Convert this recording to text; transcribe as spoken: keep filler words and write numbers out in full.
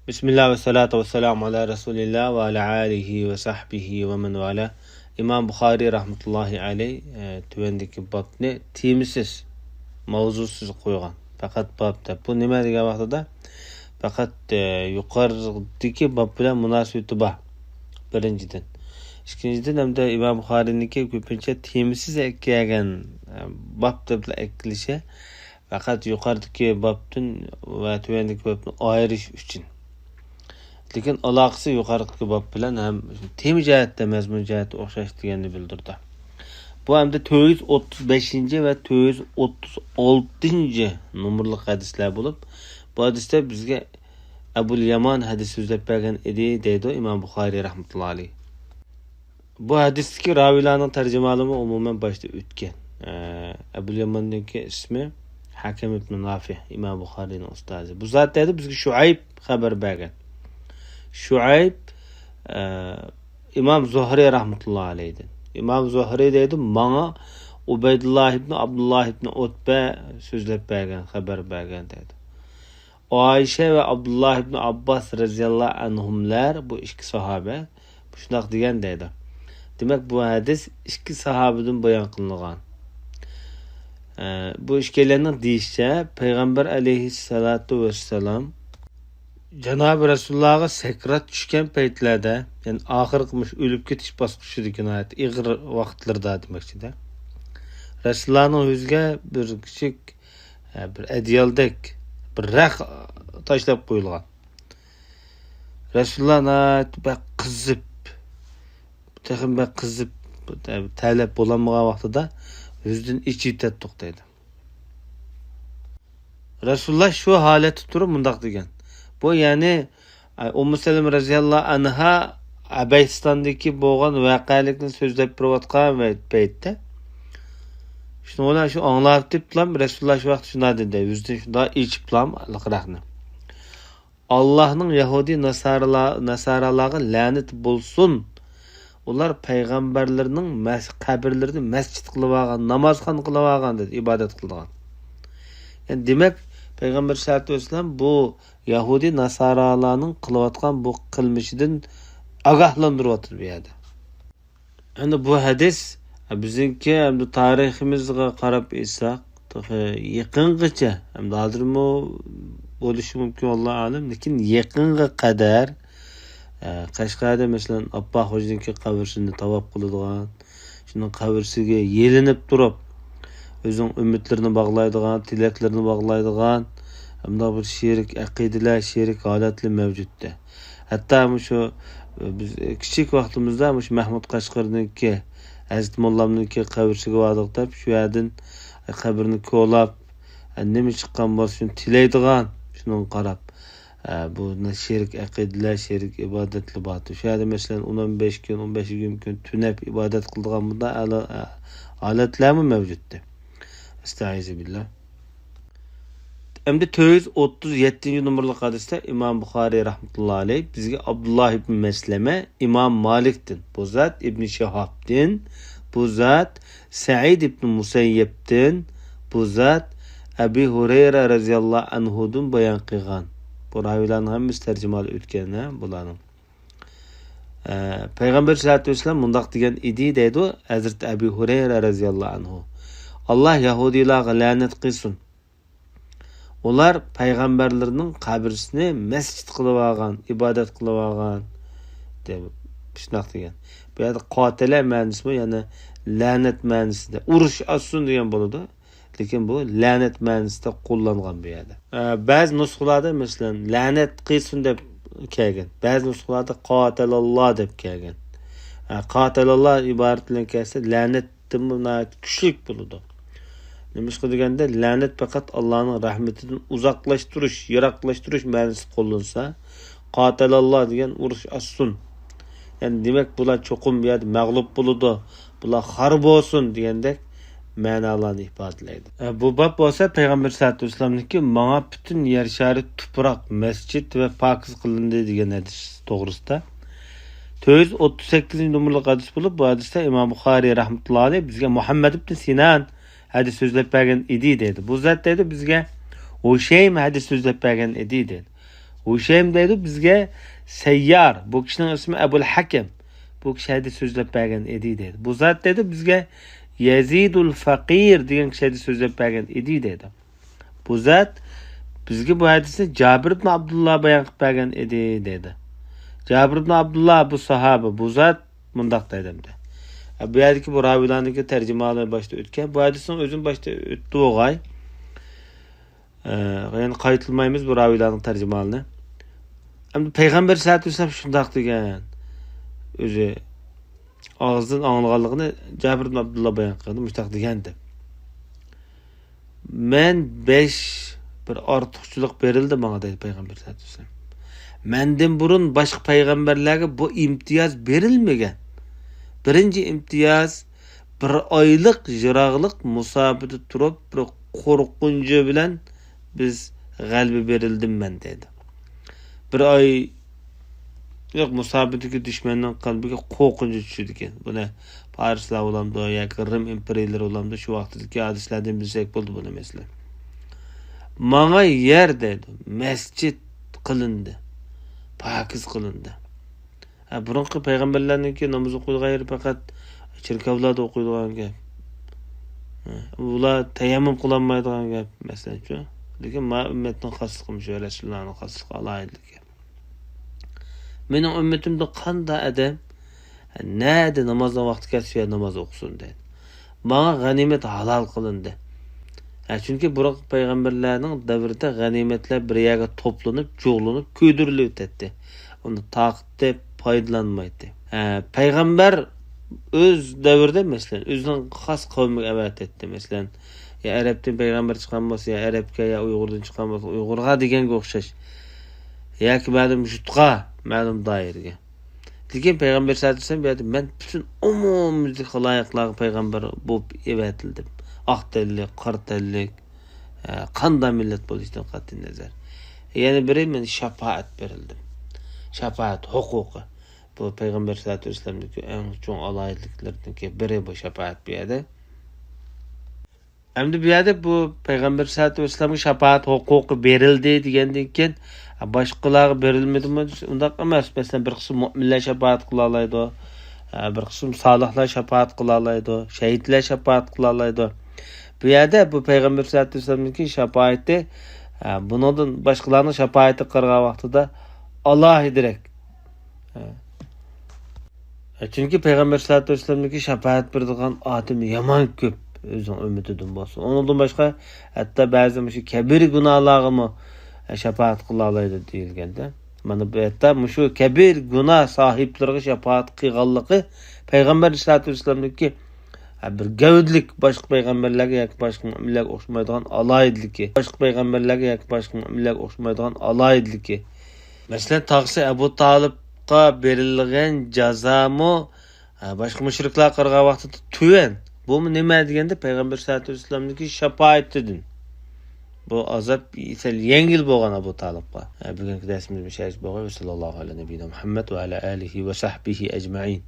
بىسمىللا ۋەسسالاتۇ ۋەسسالامۇ ئالا رەسۇلىللا ۋە ئالا ئالىھى ۋە سەھبىھى ۋە مەن ۋالا. ئىمام بۇخارىي رەھمەتۇللاھى ئەلەيھ، ئە، تۆۋەندىكى بابنى تېمىسىز، ماۋزۇسىز قويغان. پەقەت باب دەپ. بۇ نېمە دېگەن ۋاقتىدا، پەقەت، ئە، يۇقىرىدىكى باب بىلەن مۇناسىۋىتى بار. بىرىنچىدىن. ئىككىنچىدىن، ھەمدە ئىمام بۇخارىينىڭكى كۆپىنچە تېمىسىز ئەكەلگەن، ئە، باب دەپلا ئەكېلىشى، پەقەت يۇقىرىدىكى بابتىن ۋە تۆۋەندىكى بابتىن ئايرىش ئۈچۈن. لېكىن ئالاقىسى يۇقىرىقى باب بىلەن ھەم تېما جەھەتتە، مەزمۇن جەھەتتە ئوخشاش دېگەننى بىلدۈرىدۇ. بۇ ھەمدە تۆت يۈز ئوتتۇز بەشىنچى ۋە تۆت يۈز ئوتتۇز ئالتىنچى نومۇرلۇق ھەدىسلەر بولۇپ، بۇ ھەدىستە بىزگە ئەبۇل يامان ھەدىس سۆزلەپ بەرگەن ئىدى، دەيدۇ ئىمام بۇخارىي رەھمەتۇللا ئەلەيھ. بۇ ھەدىستىكى راۋىيلارنىڭ تەرجىمىھالىمۇ ئومۇمەن باشتا ئۆتكەن. ئە، ئەبۇل ياماننىڭكى ئىسمى ھەكەم ئىبن نافىئ، ئىمام بۇخارىينىڭ ئۇستازى. بۇ زات دەيدۇ، بىزگە شۇئەيب خەۋەر بەرگەن. شۇئەيب، ئە، ئىمام زۇھرى رەھمەتۇللا ئەلەيھدىن. ئىمام زۇھرى دەيدۇ، ماڭا ئۇبەيدۇللا ئىبن ئابدۇللا ئىبن ئۇتبە سۆزلەپ بەرگەن، خەۋەر بەرگەن دەيدۇ. ئائىشە ۋە ئابدۇللا ئىبن ئابباس رەزىياللا ئەنھۇملار، بۇ ئىككى ساھابە، شۇنداق دېگەن دەيدۇ. دېمەك، بۇ ھەدىس ئىككى ساھابىدىن بايان قىلىنغان. ئە، بۇ ئىككىيلەننىڭ دېيىشىچە، پەيغەمبەر ئەلەيھىسسالاتۇ ۋەسسالام جانابى رەسۇلۇللاغا سەكرات چۈشكەن پەيتلەردە، يەنى ئاخىرقى مۇشۇ ئۆلۈپ كېتىش باسقۇچىدىكى ناھايىتى ئېغىر ۋاقىتلىرىدا دېمەكچىدە، رەسۇلۇللانىڭ يۈزىگە بىر كىچىك، ئە، بىر ئەدىيالدەك بىر رەخ تاشلاپ قويۇلغان. رەسۇلۇللا ناھايىتى بەك قىزىپ، تېخىمۇ بەك قىزىپ، تەلەپ بولالمىغان ۋاقتىدا يۈزىدىن ئىچ يېتەتتۇق دەيدۇ. رەسۇلۇللا شۇ ھالەتتە تۇرۇپ مۇنداق دېگەن. بۇ، يەنى، ئۇممۇ سەلەمە رەزىياللا ئەنھا ئەبەيستاندىكى بولغان ۋەقەلىكنى سۆزلەپ بېرىۋاتقان ۋە-، پەيتتە. شۇنىڭ بىلەن شۇ ئاڭلاۋېتىپلا رەسۇلۇللا شۇ ۋاقىت شۇنداق دېدى. يۈزىدىن شۇنداق ئىچىپلا رەخنى. ئاللاھنىڭ يەھۇدىي ناسارىلار-، ناسارالارغا لەنىتى بولسۇن. ئۇلار پەيغەمبەرلىرىنىڭ مەس-، قەبرىلىرىنى مەسچىت قىلىۋالغان، نامازخانا قىلىۋالغان دېدى، ئىبادەت قىلىدىغان. يەنى دېمەك، پەيغەمبەر سەللەللاھۇ ئەلەيھى ۋەسەللەم بۇ يەھۇدىي ناسارالارنىڭ قىلىۋاتقان بۇ قىلمىشىدىن ئاگاھلاندۇرۇۋاتىدۇ بۇ يەردە. ئەمدى بۇ ھەدىس بىزنىڭكى ئەمدى تارىخىمىزغا قاراپ ئېيتساق، تېخى يېقىنغىچە، ئەمدى ھازىرمۇ بولۇشى مۇمكىن، ۋاللاھۇ ئەلەم، لېكىن يېقىنغا قەدەر، ئە، قەشقەردە، مەسىلەن، ئاپپاق خوجىنىڭكى قەبرىسىنى تاۋاپ قىلىدىغان، شۇنىڭ قەبرىسىگە يېلىنىپ تۇرۇپ، ئۆزىنىڭ ئۈمىدلىرىنى باغلايدىغان، تىلەكلىرىنى باغلايدىغان، ئەمدى بىر شېرىك ئەقىدىلەر، شېرىك ھالەتلەر مەۋجۇتتى. ھەتتا مۇشۇ، بىز كىچىك ۋاقتىمىزدا مۇشۇ مەھمۇد قەشقەرنىڭكى، ھەزرىتى موللامنىڭكى قەبرىسىگە باردۇق دەپ، شۇ يەردىن قەبرىنى كولاپ، نېمە چىققان بولسا شۇنى تىلەيدىغان، شۇنىڭغا قاراپ، بۇ شېرىك ئەقىدىلەر، شېرىك ئىبادەتلەر بار. شۇ يەردە، مەسىلەن، ئون، ئون بەش كۈن، ئون بەش، يىگىرمە كۈن تۈنەپ ئىبادەت قىلىدىغان بۇنداق ھالەتلەرمۇ مەۋجۇتتى. ئەستەئىزۇبىللا. ئەمدى تۆت يۈز ئوتتۇز يەتتىنچى نومۇرلۇق ھەدىستە ئىمام بۇخارىي رەھمەتۇللا ئەلەيھ بىزگە ئابدۇللا ئىبن مەسلەمە ئىمام مالىكتىن، بۇ زات ئىبن شىھابتىن، بۇ زات سەئىد ئىبن مۇسەييەبتىن، بۇ زات ئەبى ھۇرەيرە رەزىياللا ئەنھۇدىن بايان قىلغان. بۇ راۋىيلارنىڭ ھەممىسى تەرجىمىھالى ئۆتكەن، ھە، بۇلارنىڭ. ئە، پەيغەمبەر سەللەللاھۇ ئەلەيھى ۋەسەللەم مۇنداق دېگەن ئىدى، دەيدۇ ھەزرىتى ئەبى ھۇرەيرە رەزىياللاھۇ ئەنھۇ. ئاللا يەھۇدىيلارغا لەنەت قىلسۇن. ئۇلار پەيغەمبەرلىرىنىڭ قەبرىسىنى مەسچىت قىلىۋالغان، ئىبادەت قىلىۋالغان، دەپ شۇنداق دېگەن. بۇ يەردە قاتەلە مەنىسىمۇ، يەنى لەنەت مەنىسىدە، ئۇرۇش ئاچسۇن دېگەن بولىدۇ. لېكىن بۇ لەنەت مەنىسىدە قوللانغان بۇ يەردە. ئە، بەزى نۇسخىلاردا، مەسىلەن، لەنەت قىلسۇن دەپ كەلگەن. بەزى نۇسخىلاردا قاتەلاللا دەپ كەلگەن. ئە، قاتەلاللا ئىبارىتى بىلەن كەلسە، لەنەتتىنمۇ ناھايىتى كۈچلۈك بولىدۇ. نېمىشقا دېگەندە، لەنەت پەقەت ئاللانىڭ رەھمىتىدىن ئۇزاقلاشتۇرۇش، يىراقلاشتۇرۇش مەنىسىدە قوللانسا، قاتەلاللا دېگەن ئۇرۇش ئاچسۇن. يەنى دېمەك، بۇلار چوقۇم بۇ يەردە مەغلۇپ بولىدۇ، بۇلار خار بولسۇن دېگەندەك مەنالارنى ئىپادىلەيدۇ. ئە، بۇ باب بولسا پەيغەمبەر سەللەللاھۇ ئەلەيھى ۋەسەللەمنىڭكى ماڭا پۈتۈن يەر شارى تۇپراق، مەسچىت ۋە پاكىز قىلىندى دېگەن ھەدىس توغرىسىدا. تۆت يۈز ئوتتۇز سەككىزىنچى نومۇرلۇق ھەدىس بولۇپ، بۇ ھەدىستە ئىمام بۇخارىي رەھمەتۇللا ئەلەيھ بىزگە مۇھەممەد ئىبن سىنان ھەدىس سۆزلەپ بەرگەن ئىدى دەيدۇ. بۇ زات دەيدۇ بىزگە ھۇشەيم ھەدىس سۆزلەپ بەرگەن ئىدى دەيدۇ. ھۇشەيم دەيدۇ بىزگە سەييار، بۇ كىشىنىڭ ئىسمى ئەبۇل ھەكەم، بۇ كىشى ھەدىس سۆزلەپ بەرگەن ئىدى دەيدۇ. بۇ زات دەيدۇ بىزگە يەزىدۇل فەقىر دېگەن كىشى ھەدىس سۆزلەپ بەرگەن ئىدى دەيدۇ. بۇ زات بىزگە بۇ ھەدىسنى جابىر ئىبن ئابدۇللا بايان قىلىپ بەرگەن ئىدى دەيدۇ. جابىر ئىبن ئابدۇللا بۇ ساھابە، بۇ زات مۇنداق دەيدۇ ئەمدى. بۇ يەردىكى بۇ راۋىيلارنىڭكى تەرجىمىھالى باشتا ئۆتكەن. بۇ ھەدىسنىڭ ئۆزىنى باشتا ئۆتتى بولغاي. ئە، يەنە قايتىلىمايمىز بۇ راۋىيلارنىڭ تەرجىمىھالىنى. ئەمدى پەيغەمبەر سەللەللاھۇ ئەلەيھى ۋەسەللەم شۇنداق دېگەن. ئۆزى ئاغزىدىن ئاڭلىغانلىقىنى جابىر ئىبن ئابدۇللا بايان قىلغان، مۇشۇنداق دېگەن دەپ. مەن بەش بىر ئارتۇقچىلىق بېرىلدى ماڭا دەيدۇ پەيغەمبەر سەللەللاھۇ ئەلەيھى ۋەسەللەم. مەندىن بۇرۇن باشقا پەيغەمبەرلەرگە بۇ ئىمتىياز بېرىلمىگەن. بىرىنچى ئىمتىياز بىر ئايلىق يىراقلىق مۇساپىدە تۇرۇپ، بىر قورقۇنچى بىلەن بىز غەلىبە بېرىلدىم مەن دەيدۇ. بىر ئاي يوق، مۇساپىدىكى دۈشمەننىڭ قەلبىگە قورقۇنچ چۈشىدىكەن. بۇنى پارسلار بولامدۇ ياكى رىم ئىمپېرىيىلىرى بولامدۇ، شۇ ۋاقىتتىكى ھادىسىلەردىن بىلسەك بولدى بۇنى، مەسىلەن. ماڭا يەر دەيدۇ، مەسچىت قىلىندى، پاكىز قىلىندى. ھە، بۇرۇنقى پەيغەمبەرلەرنىڭكى ناماز ئوقۇيدىغان يېرى پەقەت چېركاۋلاردا ئوقۇيدىغان گەپ. ھە، ئۇلار تەيەممۇم قىلالمايدىغان گەپ، مەسىلەنچۇ. لېكىن ما ئۈممەتنىڭ خاسلىقى مۇشۇ، رەسۇلۇللانىڭ خاسلىقى، ئالاھىدىلىكى. مېنىڭ ئۈممىتىمدە قاندا ئادەم، نەدە نامازنىڭ ۋاقتى كەلسە، شۇ يەردە ناماز ئوقۇسۇن دەيدۇ. ماڭا غەنىيمەت ھالال قىلىندى. ھە، چۈنكى بۇرۇنقى پەيغەمبەرلەرنىڭ دەۋرىدە غەنىيمەتلەر بىر يەرگە توپلىنىپ، جۇغلىنىپ، كۆيدۈرۈلۈۋېتەتتى. ئۇنى تارقىتىپ پايدىلانمايتتى. ھە، پەيغەمبەر ئۆز دەۋرىدە، مەسىلەن، ئۆزىنىڭ خاس قەۋمىگە ئەۋەتەتتى. مەسىلەن، يا ئەرەبتىن پەيغەمبەر چىققان بولسا، يا ئەرەبكە، يا ئۇيغۇردىن چىققان بولسا، ئۇيغۇرغا دېگەنگە ئوخشاش. ياكى مەلۇم يۇرتقا، مەلۇم دائىرىگە. لېكىن پەيغەمبەر سەللەللاھۇ ئەلەيھى ۋەسەللەم بۇ يەردە مەن پۈتۈن ئومۇميۈزلۈك خالايىقلارغا پەيغەمبەر بولۇپ ئەۋەتىلدىم. ئاق تەنلىك، قارا تەنلىك، ئە، قانداق مىللەت بولۇشىدىن قەتئىينەزەر. يەنە بىرى، مەن شاپائەت بېرىلدىم. شاپائەت ھوقۇقى. بۇ پەيغەمبەر سەللەللاھۇ ئەلەيھى ۋەسەللەمنىڭكى ئەڭ چوڭ ئالاھىدىلىكلىرىدىنكى بىرى بۇ شاپائەت بۇ يەردە. ئەمدى بۇ يەردە بۇ پەيغەمبەر سەللەللاھۇ ئەلەيھى ۋەسەللەمگە شاپائەت ھوقۇقى بېرىلدى دېگەندىن كېيىن، باشقىلارغا بېرىلمىدىمۇ؟ ئۇنداق ئەمەس. مەسىلەن، بىر قىسىم مۆمىنلەر شاپائەت قىلالايدۇ، بىر قىسىم سالىھلار شاپائەت قىلالايدۇ، شەھىدلەر شاپائەت قىلالايدۇ. بۇ يەردە بۇ پەيغەمبەر سەللەللاھۇ ئەلەيھى ۋەسەللەمنىڭكى شاپائىتى، بۇنىڭدىن باشقىلارنىڭ شاپائىتىگە قارىغان ۋاقتىدا ئالاھىدىرەك. چۈنكى پەيغەمبەر سەللەللاھۇ ئەلەيھى ۋەسەللەمگە شاپائەت بېرىدىغان ئادەم يامان كۆپ، ئۆزىنىڭ ئۈممىتىدىن بولسا. ئۇنىڭدىن باشقا، ھەتتا بەزى مۇشۇ كەبىرە گۇناھلارغىمۇ شاپائەت قىلالايدۇ دېيىلگەندە. مانا بۇ ھەتتا مۇشۇ كەبىرە گۇناھ ساھىبلىرىغا شاپائەت قىلغانلىقى پەيغەمبەر ئەلەيھىسسالاتۇ ۋەسسالامنىڭكى بىر گەۋدىلىك، باشقا پەيغەمبەرلەرگە ياكى باشقا مۆمىنلەرگە ئوخشىمايدىغان ئالاھىدىلىكى. باشقا پەيغەمبەرلەرگە ياكى باشقا مۆمىنلەرگە ئوخشىمايدىغان ئالاھىدىلىكى. مەسىلەن، تاغىسى ئەبۇ تالىپقا بېرىلگەن جازامۇ، ھە، باشقا مۇشرىكلارغا قارىغان ۋاقتىدا تۆۋەن. بۇمۇ نېمە دېگەندە، پەيغەمبەر سەللەللاھۇ ئەلەيھى ۋەسەللەمنىڭكى شاپائىتىدىن. بۇ ئازاب سەل يەڭگىل بولغان ئەبۇ تالىپقا. ھە، بۈگۈنكى دەرسىمىز مۇشۇ يەرگىچە بولغاي. ۋەسەللاللاھۇ ئەلا نەبىييىنا مۇھەممەد ۋە ئەلا ئالىھى ۋە سەھبىھى ئەجمەئىن.